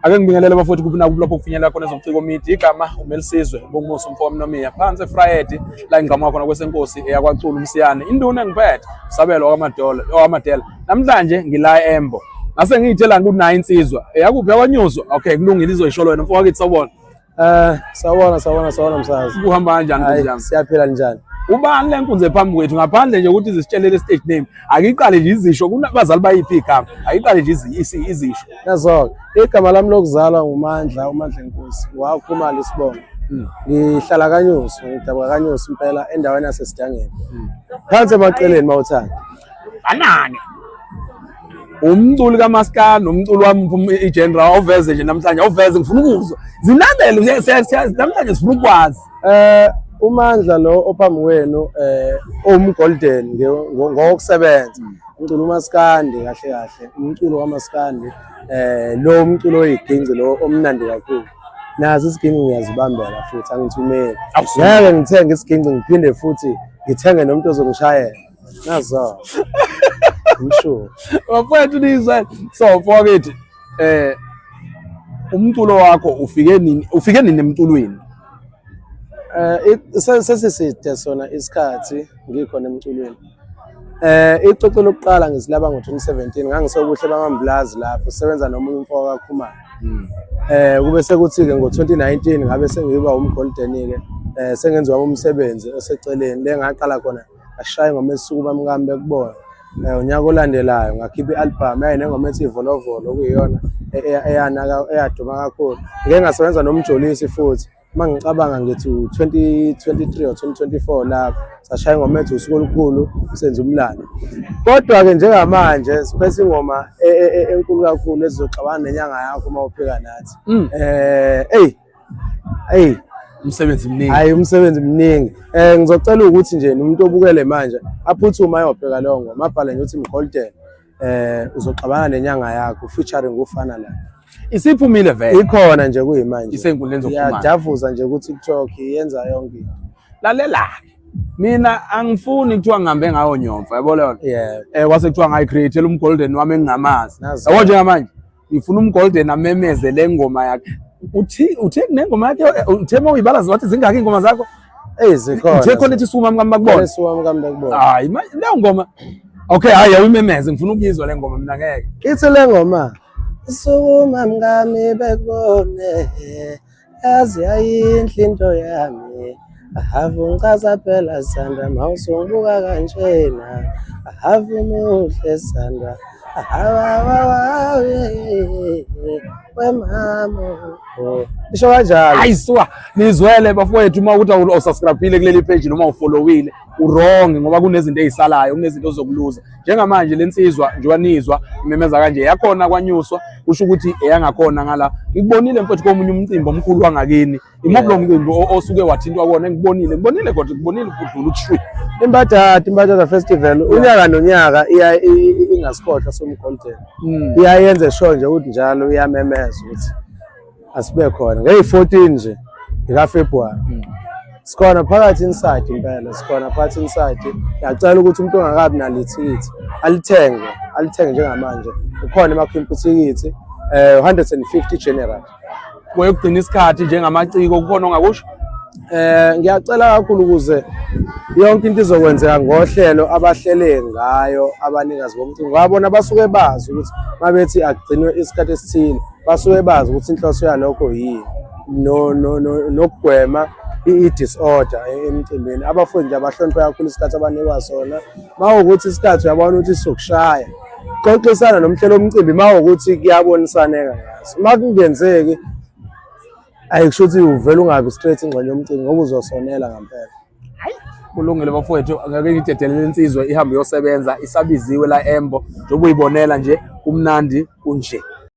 Ake ngibingelele bafowethu kuphi nakuphi lapho kufinyelela khona ezobuciko media. Igama uMelisizwe Bongumusa umfowami phansi eFrayedi la engiqhamuka khona kwesenkosi eyakwaXulu uMsiyane. Induna engiphethe Sabelo wakaMadola wakaMadela. Namhlanje ngila eMbo. Ngase ngiyitshela ukuthi nayo insizwa. Eyakuphi yakwaNyuswa? Okay, kulungile izoyisho wena mfowethu sawubona. Sawubona sawubona sawubona msakazi. Kuhamba kanjani Hayi, kunjani? siyaphila njani? Ubani le nkunzi ephambi kwethu ngaphandle nje ukuthi izisitshelele stage name akiqale nje izisho kunabazali bayiphi igama ayiqale nje izisho. Nazo igama lami lokuzalwa nguMandla uMandla Nkosi wakhumalo isibongo. Ngihlala kaNyusi, ngidabuka kaNyusi impela endaweni yaseSidangeni. Phansi emaceleni mawuthanda. Anani. Umculi kaMaskandi umculi wami igenre awuveze nje namhlanje awuveze ngifuna ukuzwa. Zinabele namhlanje sifuna ukwazi. UMandla lo ophambi kwenu owumgolden ngokusebenza. Umculo uMaskandi kahle kahle, umculo kaMaskandi lo umculo oyiginci lo omnandi kakhulu. Nazo isiginci ngiyazibambela futhi angithumeli. Ngeke ngithenge isiginci ngiphinde futhi ngithenge nomuntu ozongishayela. Nazo. Ngisho. Bafowethu nizwe. So mfowethu umculo wakho ufike nini ufike nini emculweni? Sesiside sona isikhathi ngikhona emculweni. Icoco lokuqala ngizilaba ngo-2017 ngangisokuhle bamambulazi lapho sebenza nomunye umfo kaKhumalo. Kube sekuthi-ke ngo-2019 ngabe sengiba umgolden-ke sengenziwa umsebenzi oseceleni le ngaqala khona ngashaya ingoma esuku bamkami bekubona. Unyaka olandelayo ngakhipha i-album yayinengoma ethi Ivolovolo okuyiyona eyanaka eyaduma kakhulu. Ngike ngasebenza noMjolisi futhi uma ngicabanga ngithi u-2023 or 2024 lapho sashaya ingoma ethi usuku olukhulu senza umlando. Kodwa-ke njengamanje siphethe ingoma enkulu kakhulu ezizoxabana nenyanga yakho uma uphika nathi. Eyi eyi Umsebenzi mningi. Hayi umsebenzi mningi. Ngizocela ukuthi nje nomuntu obukele manje aphuthume ayobheka leyo ngoma abhale nje ukuthi Mgolden uzoxabana nenyanga yakho featuring ufana la. Isiphumile vele. Ikhona nje kuyimanje. Isenkundleni zokuxhumana. Iyadavuza nje ku TikTok yenza yonke into. Lalela. Mina angifuni kuthiwa ngihambe ngayo nyomfa yabo leyo. Yeah. Kwase kuthiwa ngayi-create umgolden wami engingamazi. Nazo. Yabo njengamanje ngifuna umgolden amemeze le ngoma yakhe. Uthi uthe kunengoma yakhe uthe uma uyibala wathi zingaki ingoma zakho? Ey zikhona. Uthe khona ethi sukuma mkami bakubona. Sukuma mkami bakubona. Hayi leyo ngoma. Okay hayi awuyimemeze ngifuna ukuyizwa le ngoma mina ngeke. Ithi le ngoma sukuma mkami bekubone yazi ayinhle into yami ahavu ngichaza phela sandra mawusungibuka kanjena ahavu muhle sandra wemama isho kanjalo. Hayi suka nizwele bafowethu uma ukuthi awusubscribe kuleli page noma ufollowile uwrong ngoba kunezinto ezisalayo kunezinto ozokuluza. Njengamanje lensizwa njengoba nizwa imemeza kanje yakhona kwanyuswa kusho ukuthi eyangakhona ngala. Ngikubonile mfowethu komunye umcimbi omkhulu wangakini. Imuphi lo mcimbi osuke wathintwa kona engikubonile ngibonile kodwa ngibonile kudlula uthwi. Imbadada Festival unyaka nonyaka iya ingasikhohlwa somgolden. Iyayenza sure nje ukuthi njalo iyamemeza ukuthi asibe khona ngeyi-14 nje ngikaFebruary. Sikhona phakathi inside impela sikhona phakathi inside. Ngiyacela ukuthi umuntu ongakabi nalo ithikithi alithenge alithenge njengamanje. Ukhona emakhimpu ithikithi 150 general. Kwekugcina isikhathi njengamaciko kukhona ongakusho? Ngiyacela kakhulu ukuze yonke into izokwenzeka ngohlelo abahlele ngayo abanikazi bomcimbi. Ngoba bona basuke bazi ukuthi mabethi akugcinwe isikhathi esithile basuke bazi ukuthi inhloso yalokho yini nokugwema i-disorder emcimbini. Abafundi nje abahloniphe kakhulu isikhathi abanikwa sona. Mawukuthi isikhathi uyabona ukuthi sizokushaya, xoxisana nomhlelo womcimbi mawukuthi kuyabonisaneka ngaso. Uma kungenzeki ayikusho ukuthi uvele ungabi straight ingxenye yomcimbi ngoba uzosonela ngempela. Hayi kulungile bafowethu ngeke ngidedelele insizwa ihambe iyosebenza isabiziwe la Embo njengoba uyibonela nje kumnandi kunje.